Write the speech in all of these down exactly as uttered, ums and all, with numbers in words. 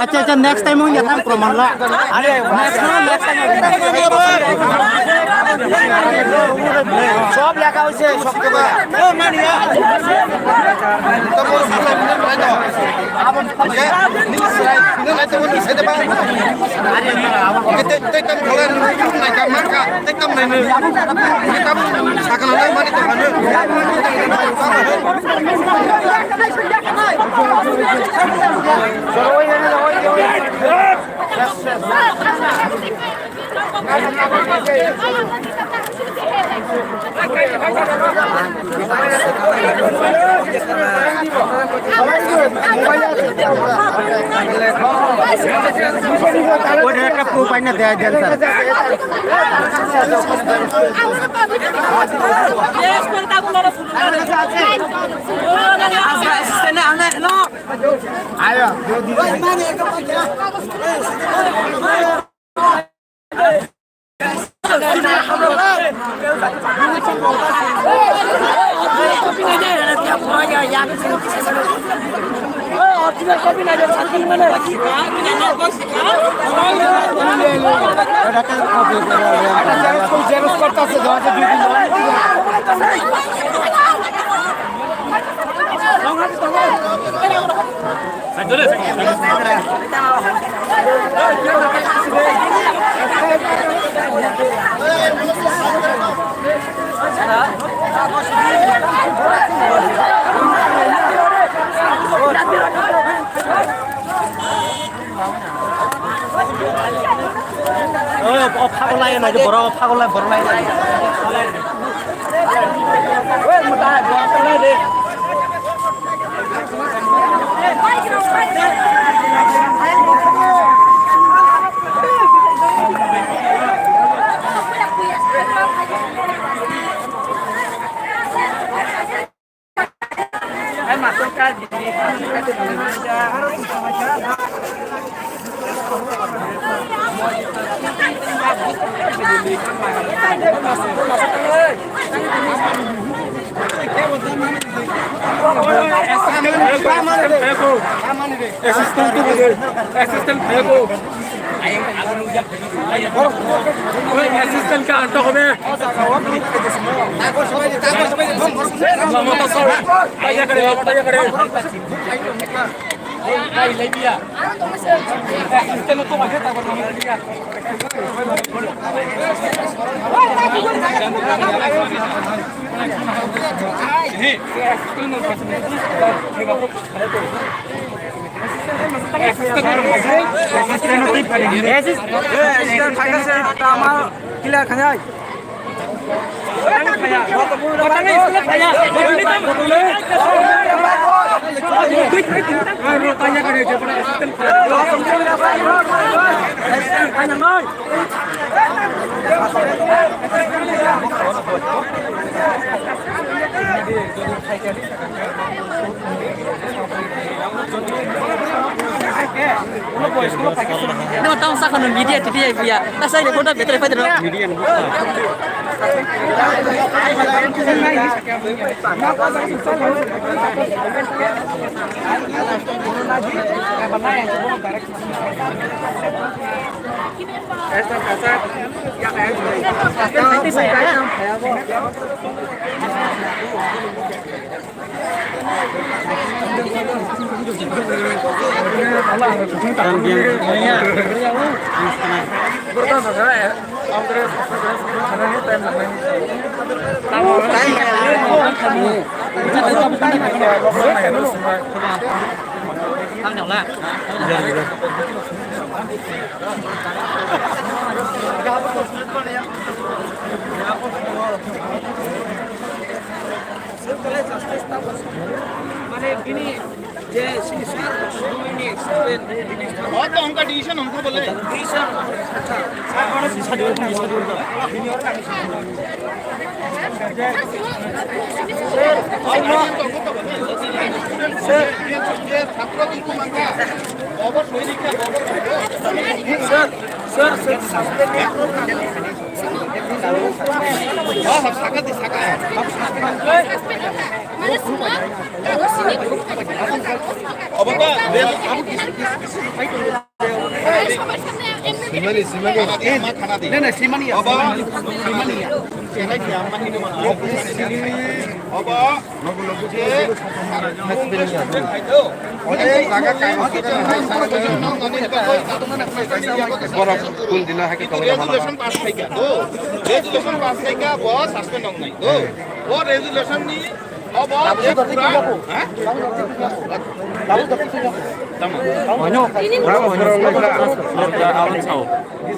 Acha, acha, next time wngya thang proman la. Are, next time, next time. Sob lekha hoise, sob keba. O, o phagol lai nai, borok o phagol lai, borok lai nai. Oi, mutai, borok lai de. Assistant, assistant. Assistant ka anta hobe. Lama ta sar. Taya kare, lama taya kare. Assistant to mahe ta. No, tamo sakano media titi ai buya. Tasai le kota betre pai dero. O to hwnka decision hwnka bole. Sir, sir, sir, suspended. Simani, simani. Simani, simani. Obo. Simani. Obo. Borok kun dino hai khe tongwi rw mano. Resolution pass khai kha, do. Resolution pass khai kha, bo suspend wngnai, do. Bo resolution ni, obo, ha? Tamo.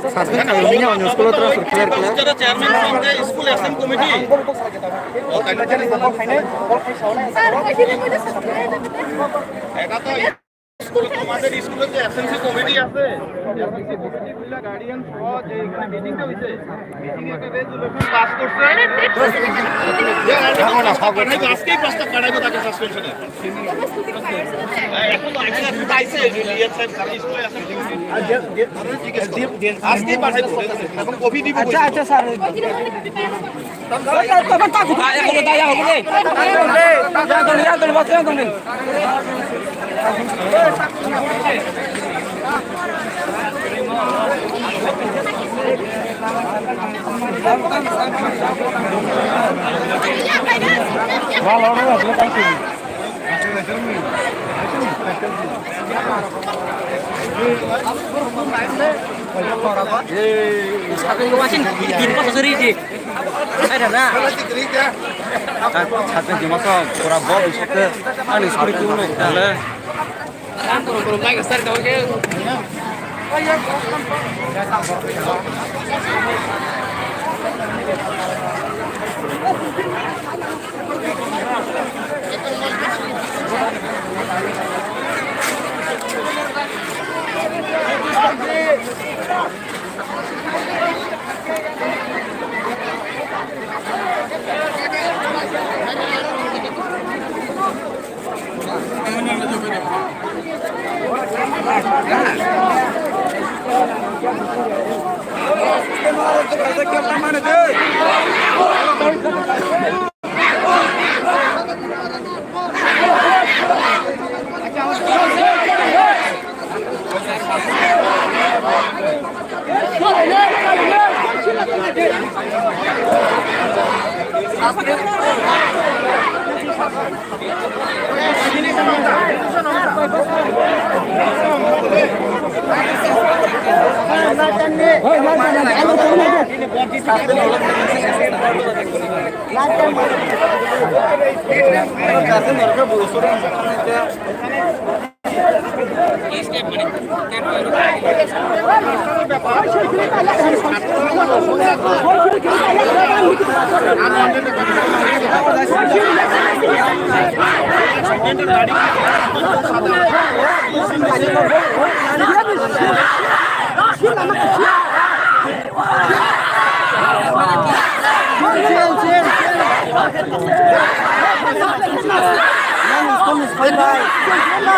Suspend khaimani o school o transfer clear khlai. Chairman of the school action committee. Eta to school, তোমাদের স্কুলের যে SMC committee আছে, SMC committee মিলে গার্ডিয়ান সহ যে এখানে মিটিংটা হইছে, মিটিং একটা রেজুলেশন পাস করছে। আজকেই প্রস্তাব পাঠাইবো তাকে সাসপেনশনের। আজকে পাঠাইবো, এখন কপি দিব। আচ্ছা, আচ্ছা, sir. Sakni wasin tin pa suri di. Ada na. Sakni di masa pura bol sakni. Ani suri tu lo. Dale.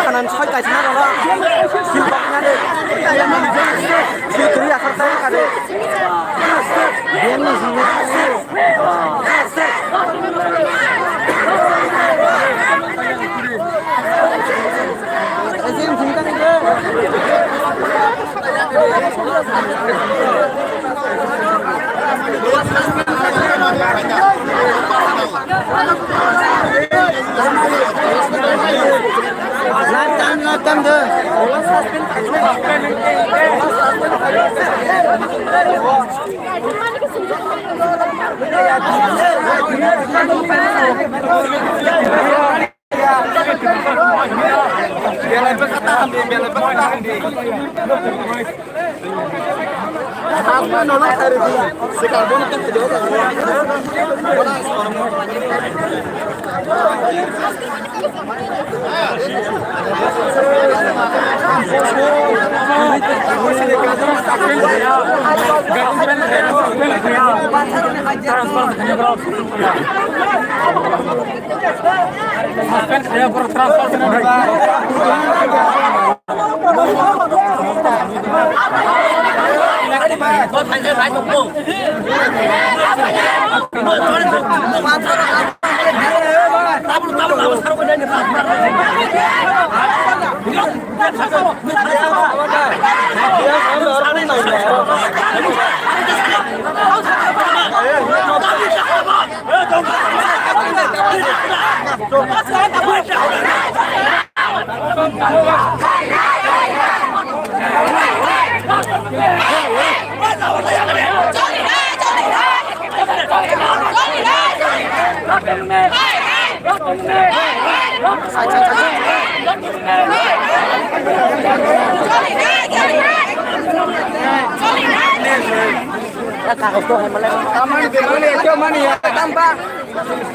Kanan soi kaisa na rwla. Sil bakna de. Sil twi asar tai ka de.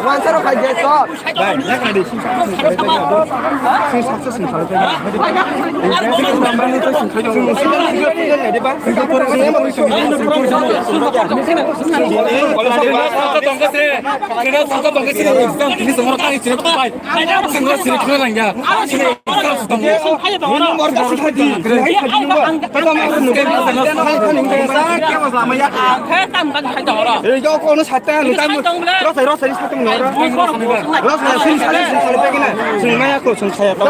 Wansaro khai je, chop. Bai, na kadi. Sing saksa sing khalai tanya. Sing saksa sing khalai tanya. Sing saksa tongkha se. Kena saksa tongkha se. Exam tini semua kali sini pai. Sing saksa sini kena langya. Sini saksa tongkha. Nomor saksa di. Kena saksa tongkha. Kena saksa tongkha. Kena saksa tongkha. Kena saksa tongkha. Ei, yo, kono sate ang tam. Rosai, rosai, sate ang nora. Rosai, sing sate, sing sate pegina. Sing maya ko, sing saya ko.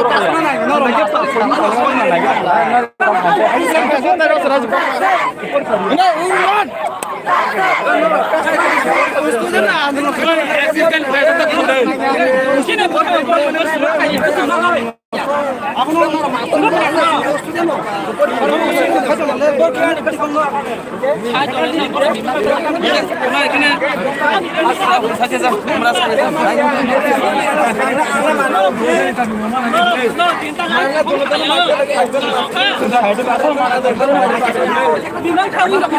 Bimang khawi dong.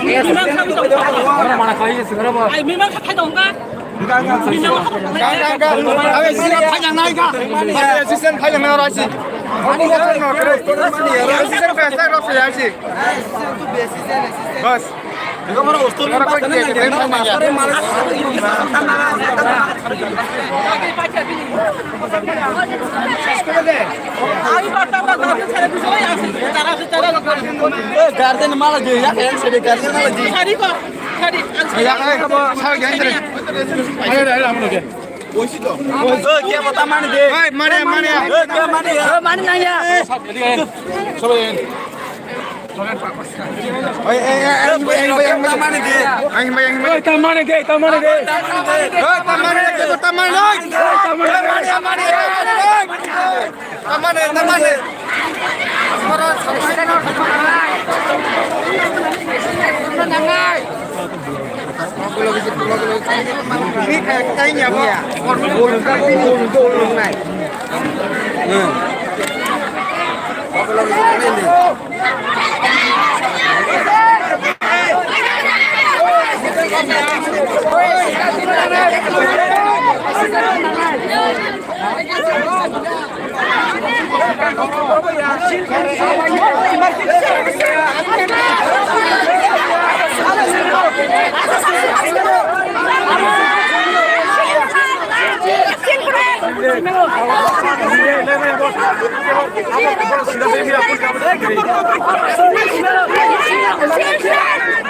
Bimang khawi dong. Ai, bimang khawi dong ka? Gang, gang, gang. Abe, sila phajang nai ka? Abe, assistant phajang nai ora si. Assistant phajang nai ora si. Bas. Guardian mala di, ya, yang sedi guardian mala di. Sari ko, sari. Ya, ya, ya, ya. Oishi to. Oi, ke bota mani de. Oi, mani, mani. Oi, ke mani. Oi, mani nang ya. Oi, eh, eh, eh, eh, eh, eh, mani de. Ai, mani, mani. Oi, ta mani de, ta mani de. Oi, ta mani de, ta mani de. Oi, ta mani de. Oi, mani, mani, mani. Tamane, tamane.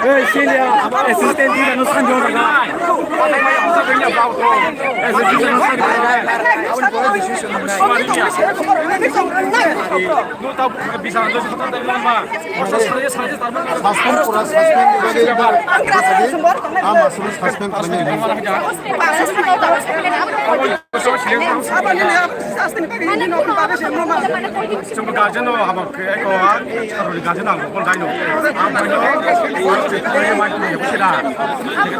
Hey, Celia, assistant di ano sanjo daga. Assistant di ano sanjo daga. Suspend pura suspend dibaga ibar. Ama suru suspend kami. Chwng guardian no haba khe ko ha, saroni guardian ang ko dai no. Ang ko no, ko se ko mai ko se da.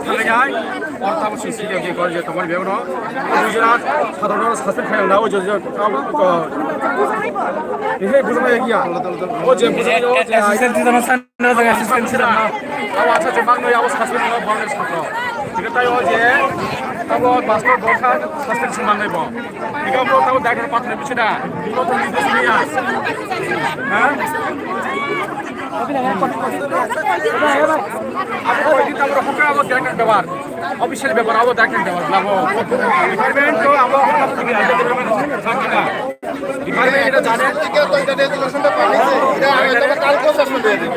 Thang jai, or ta mo sisi de ko je to mo be no. Gujarat, saroni suspend khai na o je je ko. Ini bujo ya. O je bujo ya. Assistant teacher no san no assistant teacher no. Awa sa je bang no ya o suspend no bang no. Thik tai o je. Abo pastor bokha suspend se manai bo. Ika bro tabo dakar patne bichida. Bro to ni bisniya. Ha? Abo koi din abo hokra abo dakar dabar. Official bepar abo dakar dabar. Abo department to abo department eta jane. এটা তো এটা রেজুলেশনটা পাঠাইছে, এটা আমি এটা কালকেও সেশন দিয়ে দিব।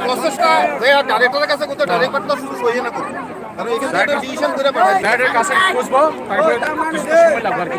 প্রসেসটা যে আর ডাইরেক্টরের কাছে করতে, ডাইরেক্ট তো শুরু হইয়ে না করবে। কারণ এখানে তো একটা ডিসিশন করে পাঠাইছে। ডাইরেক্ট কাছে খুঁজবো, তারপরে কিছু সময় লাগবে আর কি।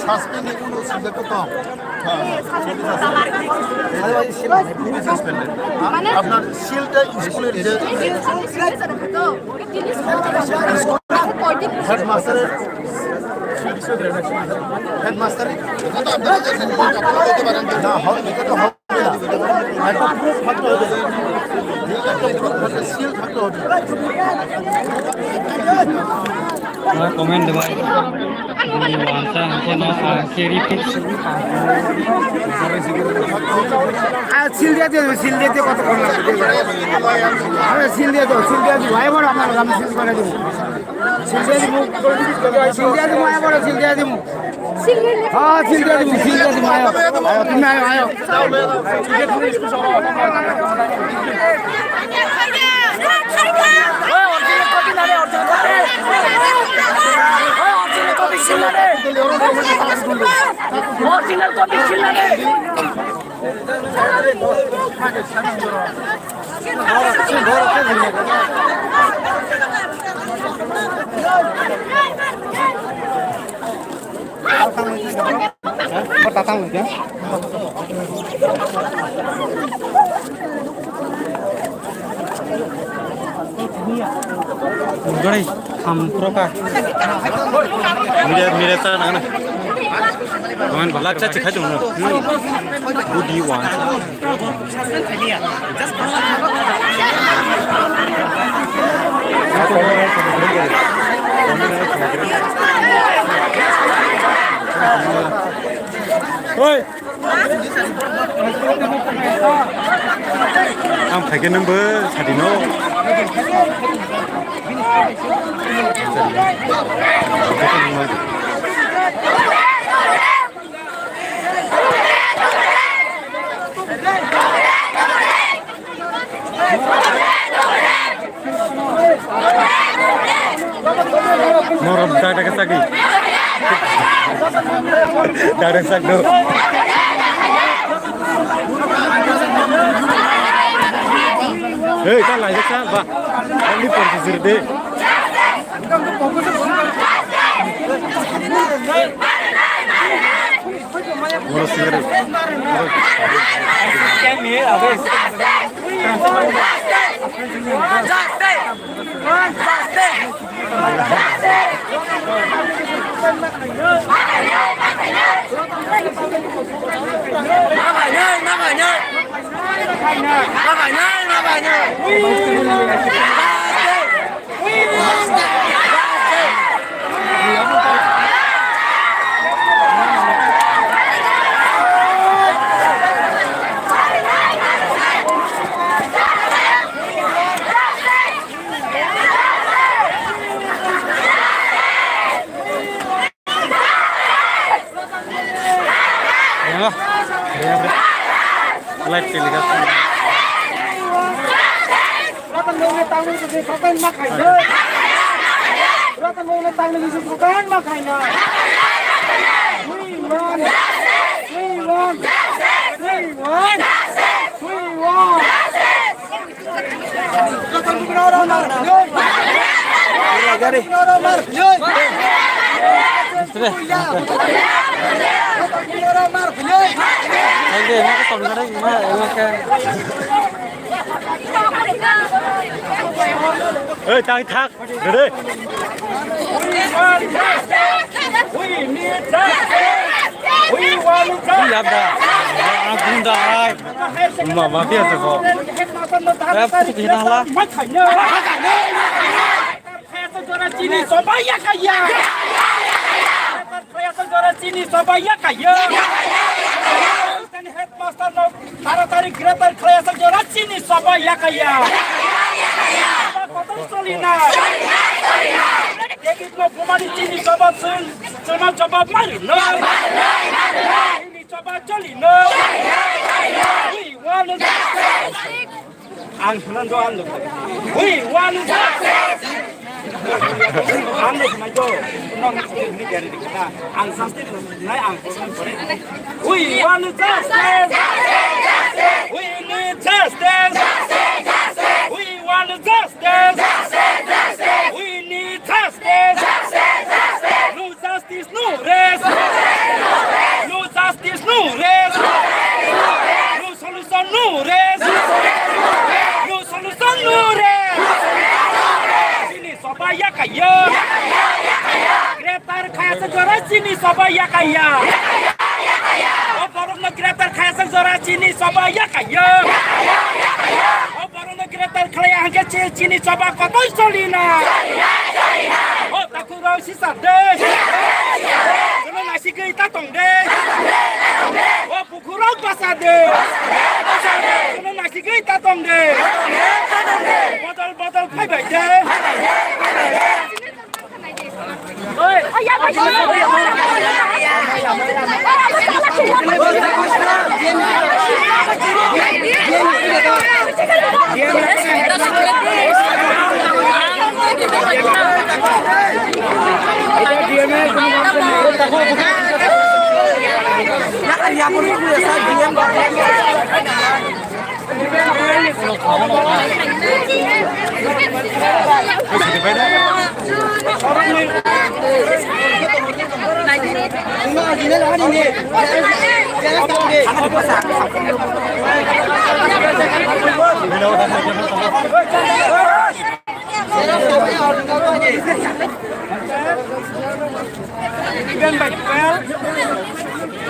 সাসপেন্ড এগুলো সিলেক্ট করতে হবে। আপনার সিলটা স্কুলের যে হেডমাস্টারের, হেডমাস্টারের না হয়, এটা তো হবে না। একটা প্রুফ থাকতে হবে যে একটা প্রুফ থাকতে, সিল থাকতে হবে। Comment dibai. Wansa hingke no, ah, carry. Ah, sil dia dia, sil dia dia, kotokon lagbo. Ah, sil dia dia, sil dia dia, bhai, bora, amar, ami sil kore dibo. Sil dia dibo, sil dia dibo, bhai, bora, sil dia dibo. Ah, sil dia dibo, sil dia dibo, ayo. Ayo, tumi ayo, ayo. Original copy sila de. Gari, ham, pro ka. Mire, mire ta nang na. Kaman bala cha chikha jong na. Budi wan. Oi. Ang phaikhe nwngbo sadino. Morom dada ke sagi. Dada sak do. Hei, kan lai sa ba. Only for the day. Moro singare. Live telecast. Ratan Mungni tangni sisi sokan ma khainai. Ratan Mungni tangni sisi sokan ma khainai. We want. We want. We want. We want. Hey, thak, thak. Dede. Yabda. Ang gunda ai. Ma, ma, biya se ko. Eh, putu kita hala. Chini soba ya kaya. Chini soba ya kaya. Headmaster no taratari greptar khlai aswk jora chini soba ya kaya. Kotor solina. David no bumani chini soba sun, chuma soba mari no. Chini soba choli no. We want justice. Ang sunan do ang do. We want justice. Ang do sunan do. Nong ni gari di kata. Ang justice nai ang sunan do. We want justice. We need justice. We want justice. We need justice. No justice, no rest. No justice, no rest. No solution, no rest. No solution, no rest. Chini soba ya kaya. Greptar khaya se jora chini soba ya kaya. O borok no greptar khaya se jora chini soba ya kaya. O borok no greptar khlaiya hwnkhe chi-, chini soba kotoi solina. O takhuk rok sisa de. Jono nasigwi ta tong de. O pukhurok basa de. Jono nasigwi ta tong de. Bodol bodol phaibai de.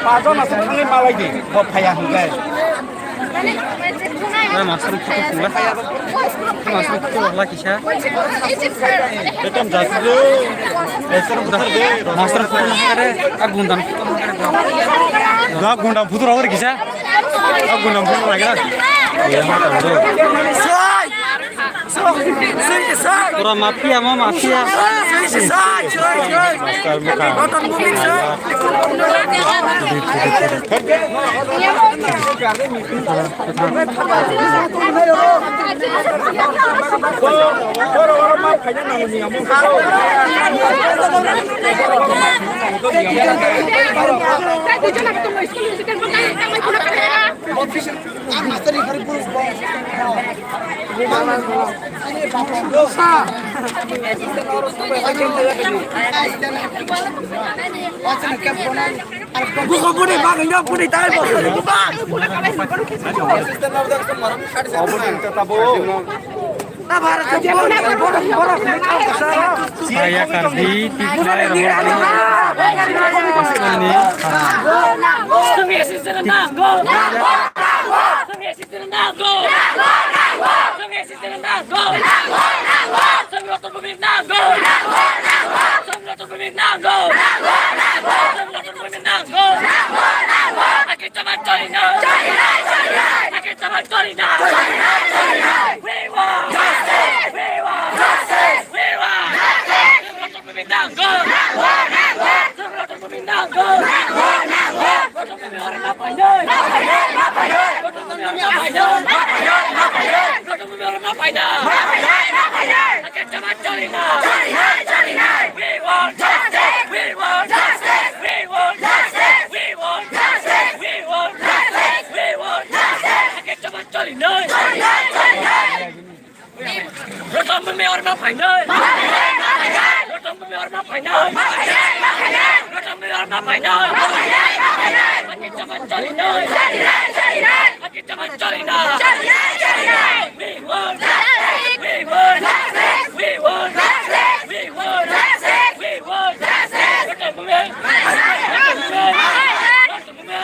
Pajon aswk thangwi malai di, bo phaiya hwnkhe. Na master kito kula. Master kito kula kisa. Betam jasle. Master kito kula kare. A gundam. Da gundam futur awar kisa. A gundam futur lagi na. Pura mafia, ma mafia. Buko budi bang, inyo budi tai bo. Saya Kardi, Tikrai Ramadi, Askoni. Sengyoto bumik nango! Sengyoto bumik nango! Sengyoto bumik nango! Aki chama chori na! Aki chama chori na! We want! We want! We want! Sengyoto bumik nango! Sengyoto bumik nango! Paina! Paina! Paina! Hakhe chama choli na! Choli nai! Choli nai! We want justice! We want justice! We want justice! We want justice! We want justice! We want justice! Hakhe chama choli nai! Choli nai! Choli nai! Rotom bumi orma paina! Rotom bumi orma paina! Rotom bumi orma paina! Hakhe chama choli nai! Choli nai! Choli nai! Choli nai! Choli nai! Choli nai! We want justice! We want justice! We want justice! We want justice! We want justice! We want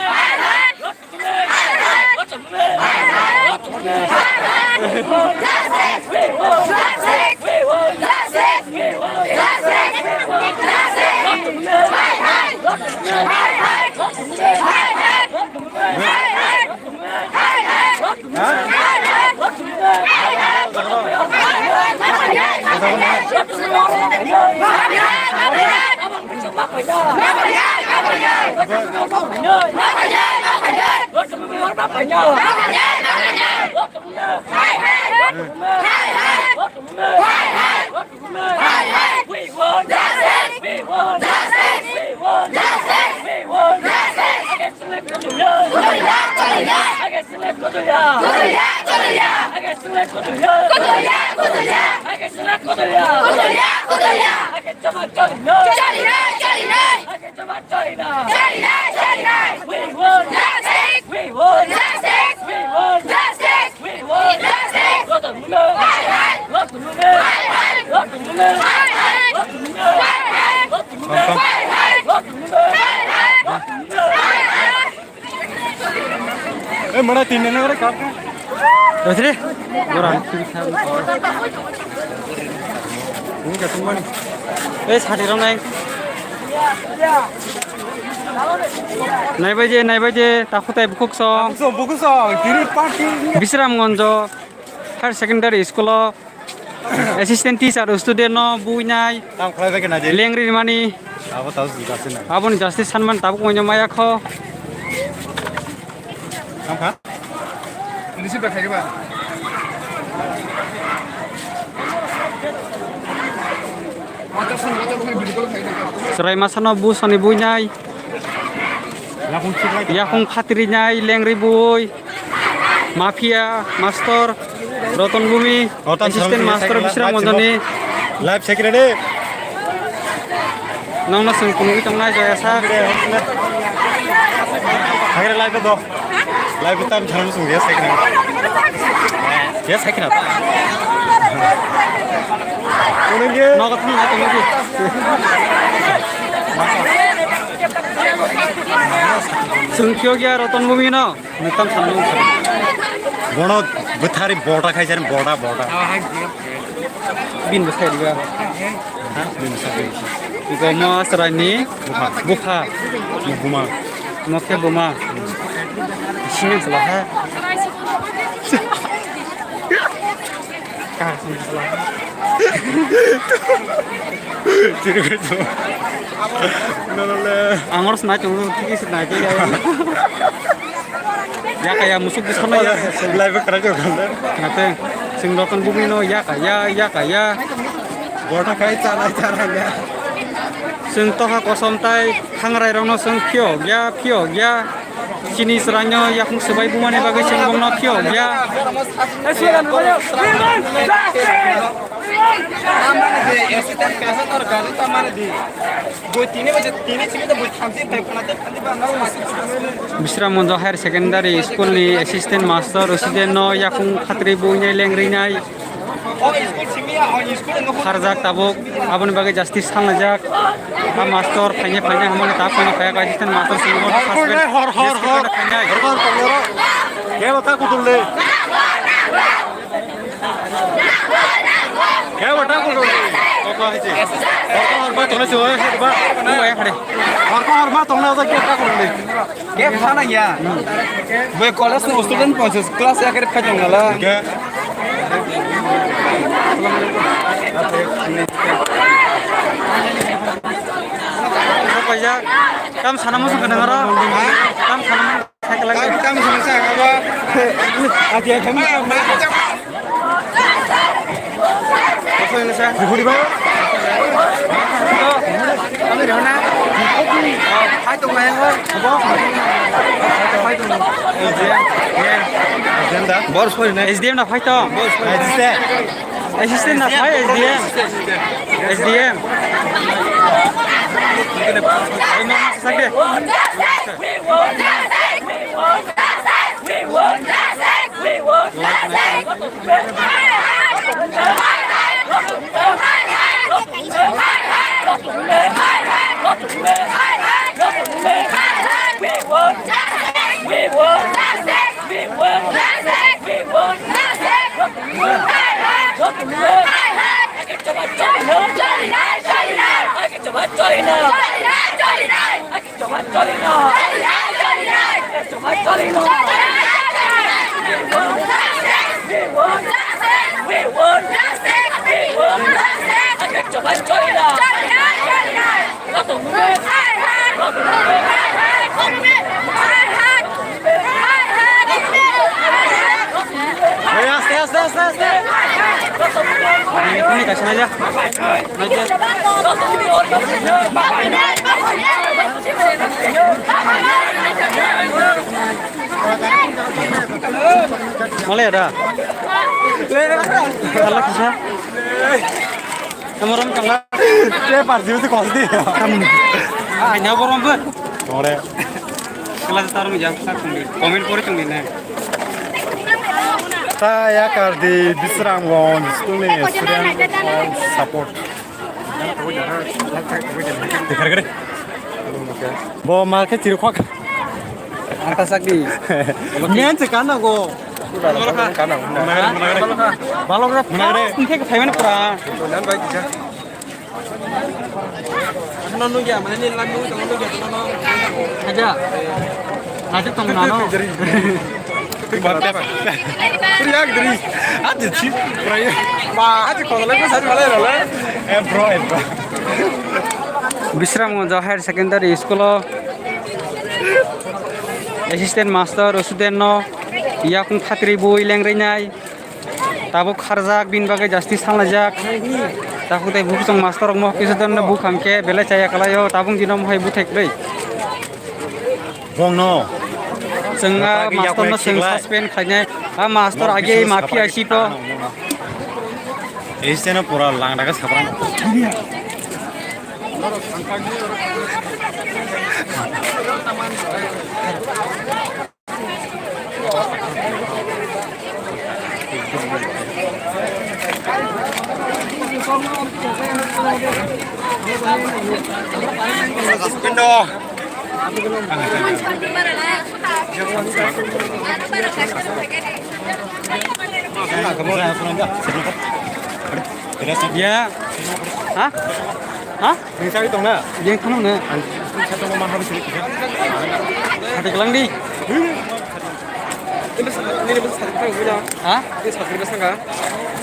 justice! We want justice! We want justice! We want justice! Against the left, Kodoya! Against the left, Kodoya! Kodoya! Kodoya! Against the left, Kodoya! Kodoya! Kodoya! Against the left, Kodoya! Kodoya! Kodoya! Against the left, Kodoya! Choli nai! Choli nai! Against the left, Kodoya! Choli nai! Choli nai! We want justice! We want justice! We want justice! We want justice! Rotom bumi! Hai hai! Rotom bumi! Hai hai! Rotom bumi! Hai hai! Rotom bumi! Hai hai! Rotom bumi! Hai hai! Rotom bumi! Hai hai! Rotom bumi! Eh, mana tinne na ore kaka. Dosre? Goran. Ini ka tumani. Eh, sati rong nai. Nai baje, nai baje, takhuk tai bukhuk song. So, bukhuk song, diri party. Bisramganj Higher Secondary School o assistant teacher student no buinai. Tam khlai bai khe nai je. Lengri mani. Abo tau justice na. Aboni justice sanman tabuk moino maya kho. Tam kha? Ini sih berkait apa? Chwrai masa no bu soni buinai. Yakung phatri nai lengri bui. Mafia, master, Roton Bumi, Roton assistant Bumi, master, second Bisram live Monjoni. Live second ready. Nongno sung kunu itong nai jaya sa. Hagre live do. Live tam channel sung ya second. Ya second. Unenge. Nogo thang nai tong di. Sung kyo gya Roton Bumi no. Nwtam sanmung. Bono bwthari borda khaisani borda, borda. Bin bwthai riba. Ha? Bin bwthai. Gomo chwraini bupha. Bupha. Buma. Nokhe buma. Sini salah ha. Kaham sini salah. Sini betul. Nolale. Angor senai chong, tiki senai ke ya. Ya kaya musuk di sana ya. Live kerja kan. Nate, sing Roton Bumi no ya kaya, ya kaya. Borda kai chana chana ya. Sing toha kosom tai, thangrai rok no sing phio ya, phio ya. Chini chwraino yakung swbai bumani bagwi chwng bongno phiyok ya. Bisramganj Higher Secondary School ni assistant master resident no yakung khatri buinai lengrinai. Kharjak tabuk, aboni bagwi justice sanlaijak. A master phainai phainai hamani ta phainai phaiya, assistant master sini mo suspend. Hor, hor, hor, hor. Hor, hor, hor. Khe bata kutul de. Khe bata kutul de. Koko hai che. Hor, hor, ba tole se, hor, hor, ba. Hor, hor, ba tole se, khe bata kutul de. Gap sana ya. Boy college ni student ponchas class ya kare phajong nala. Gap. Kaisa kam sana musu kana ngaro. Kam sana musu kana. Kam, kam sana sa ngaro. Ati kami. Bor sori na. S D M na phai tong. Assistant na phai S D M. S D M. Ai, no, no, sakde. We want justice! We want justice! We want justice! We want justice! Aste, aste, aste, aste. Ini kasih aja. Malai ada. Salah kisah. Kamu rom kalah. Dia parsi mesti kos di. Hanya borom ber. Ore. Kelas taruh jam satu nih. Komen pori tuh nih. Ta ya kardi Bisramganj school ni student all support. Bo ma khe chiri khok. Anta sakdi. Men se kana go. Balok rok. Balok rok. Khe phaimani pura. Ano nungya, mane ni lang nungya, tong nungya, tong nungya. Aja. Aja tong nano. Riak dri. Aja chi. Ba, aja kong lai ko sari malai rala. Eh, bro, eh, bro. Bisramganj Higher Secondary School o assistant master student no yakung phatri bui lengri nai. Tabuk kharjak, bini bagwi justice sanlaijak. Tabuk tei buphusong master rok mohor kisa donno buphang khe belai chaya kalaio, tabuk dino mohai buthai kwrwi. Bongno. Chwng a master no chwng suspend khlainai. A master age mafia sipo. Ei seno pura langdaga sabrang. Ya. Ha? Ha? Nini sari tong na? Yang kanu na? Ang sa tong ma habis ni. Hati kelang di. Ini bas, ini bas sari tang guna. Ha? Ini sari bas sangka.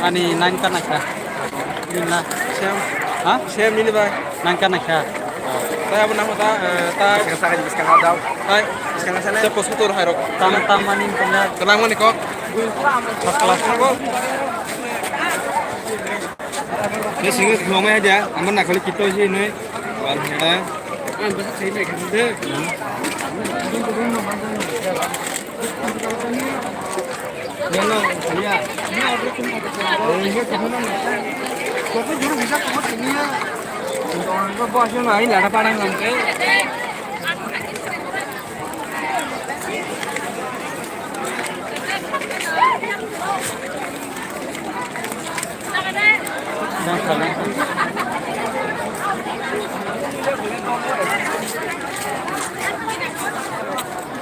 Ani nine ka nakha. Ini na. Siam. Ha? Siam ini bai. Nine ka nakha. Tai abo nang ta, eh, ta. Sekarang saya di sekarang ada. Tai. Sekarang sana. Saya pos motor hai rok. Tam, tam mani tengah. Tenang mani kok. Pas kelas. Ni singo khulumai haja, amo nakhali kito si nui. Wal hada. Ano, ya. Kok juru bisa kok sini ya. Kok bos yang lain ada padang lampe.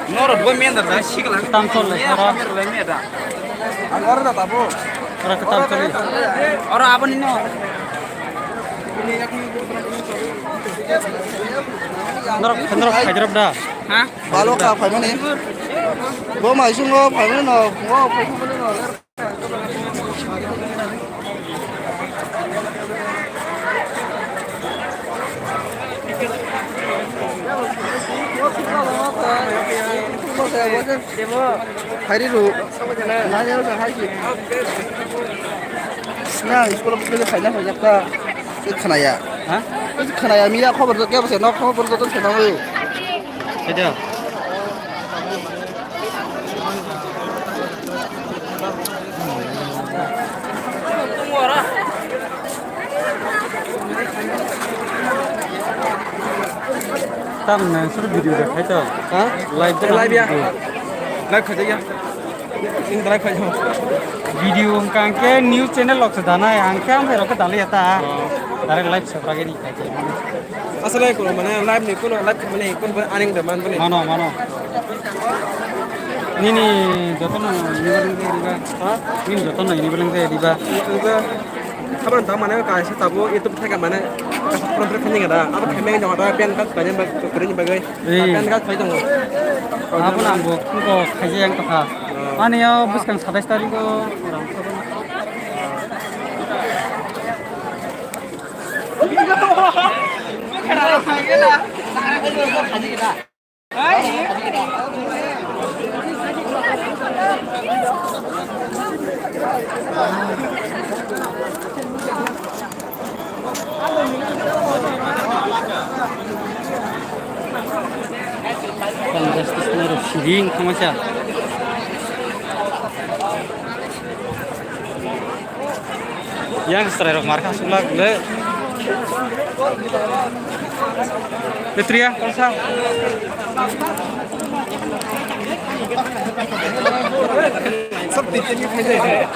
Norok bo mendar da sikla. Tamsol le sara. Ang oro da tabo. Ora ke tamsol. Ora aboni no. Norok, norok khajarap da. Ha? Balo ka phaimani. Bo maisungo phaimani no, bo phaimani no. Phairi ru. Nanya ru hai ki. Na, school of school khaina khajakta. Khanaya. Ha? Khanaya miya khobor joto kebo se nok khobor joto se nangwi. Khaja. Tamne sur video de khaito. Ha? Live de live ya. Video. Live khaja ya. Ini try khaja. Video hwnkha hwnkhe news channel rok se danai, ang khe amthairok khe dalai ya ta. Oh. Direct live se ragini khaja. Aswlai kuno mane live ni kuno live khamani kuno ani wngda man bani. Mano, mano. Nini jotono ini beleng de riba. Ha? Nini jotono ini beleng de riba. Riba. Abang tang mane kaisa tabo YouTube theka mane kaisa program theka ninga da. Abo khameng jong da pen kat kanya bag kuri ni bagai. Eh. Pen kat khai jong. Abo nang bo ko khaje yang tokha. Oh. Ani yo buskang satais tarikh o. Siring khamasa. Yang serai rok marka sulak le. Petria, kolsa.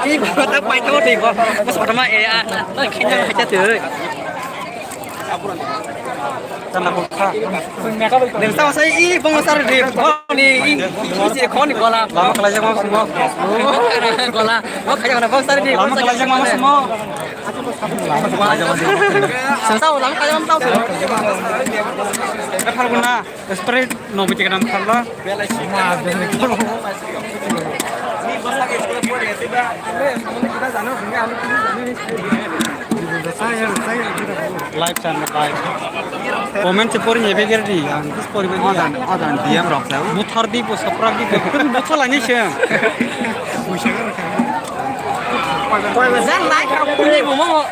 Ini baru tak pakai tahu deh, bos. Bos pertama ya, ah, ah, kayaknya baca tuh. Chana bukha. Neng sama saya i bong sar di bong ni i i si khon gola. Lama kelaja mau semua. Gola. Mau kaya mana bong sar di. Lama kelaja mau semua. Sensau lama kaya mau tahu. Apa guna? Sprite no bici kadang khala. Live channel live. Comment se pori nebe ger di, ang kus pori be. Adan, adan D M rok sa. Buthar di bo, saprak di bo, kun buthar lani se. Jan live rok kun di bo mo.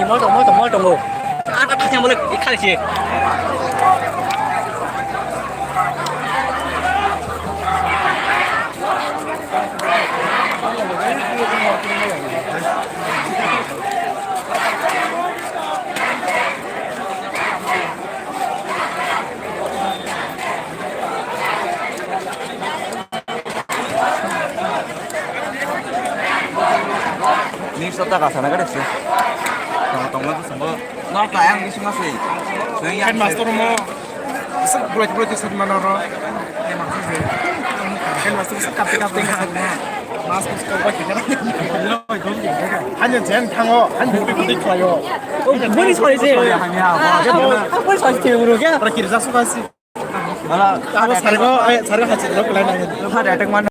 Mol tongo, mol tongo, mol tongo. Ah, tak kasihan boleh ikhal sih. Ni sota ka sana gare se. Tong tong ma sumbo. Nok la yang di suma se. Headmaster mo. Bulai bulai sir mana ro. Headmaster kapte kapte. Mas mas ko ba kena. Hanya jen thango, hanya budi budi khlayo. Budi sori se. Hanya. Budi sori se uru kya? Para kirja suka si. Abo sargo, sargo hachik rok lai nang. Attack man.